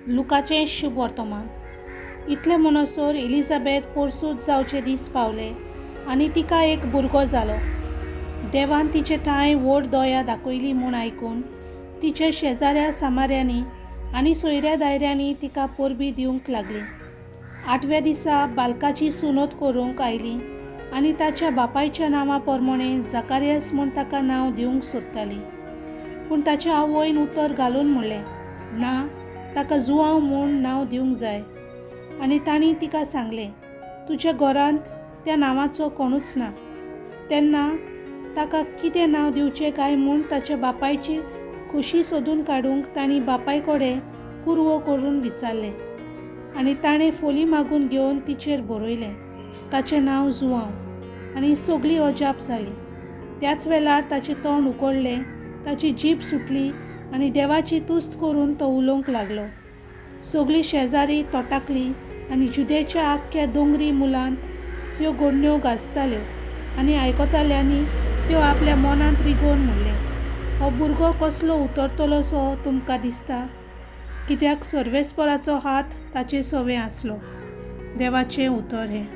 लुकाचें शुभवर्तमान. इतले म्हणसर एलिझाबेथ पोरसूद जावचे दीस पावले आनी तिका एक भुरगो जालो. देवान तिचे ठांय व्हड दया दाखयली म्हूण आयकून तिचे शेजाऱ्या सामाऱ्यांनी आनी सोयऱ्या दायऱ्यांनी तिका परबीं दिवंक लागलीं. आठव्या दिसा बालकाची सुनत करूंक आयलीं आनी ताच्या बापायच्या नांवा प्रमाणें जाकारियस म्हूण ताका नांव दिवंक सोदतालीं. पूण ताच्या आवयन उतर घालून म्हणलें, ना, ताका जुआंव म्हूण नांव दिवंक जाय. आनी तांणी तिका सांगलें, तुज्या घरांत त्या नांवाचो कोणूच ना. तेन्ना ताका कितें नांव दिवचें काय म्हूण ताच्या बापायची खोशी सोदून काडूंक तांणी बापाय कडेन कुरवो करून विचारलें. आनी ताणें फोली मागून घेवन तिचेर बरयलें, ताचें नांव जुआंव. आनी सगळीं अजाप जालीं. त्याच वेळार ताचें तोंड उगडलें, ताची जीब सुटली आनी देवाची तुस्त करून तो उलोवंक लागलो. सगळीं शेजारी तोटाकलीं आनी जुदेच्या आख्ख्या दोंगरी मुलांत ह्यो घडण्यो गाजताल्यो आनी आयकताल्यांनी त्यो आपल्या मनांत रिगोवन म्हणलें, हो भुरगो कसलो उतरतलोसो तुमकां दिसता? कित्याक सर्वेस्पराचो हात ताचे सवें आसलो. देवाचें उतर हें.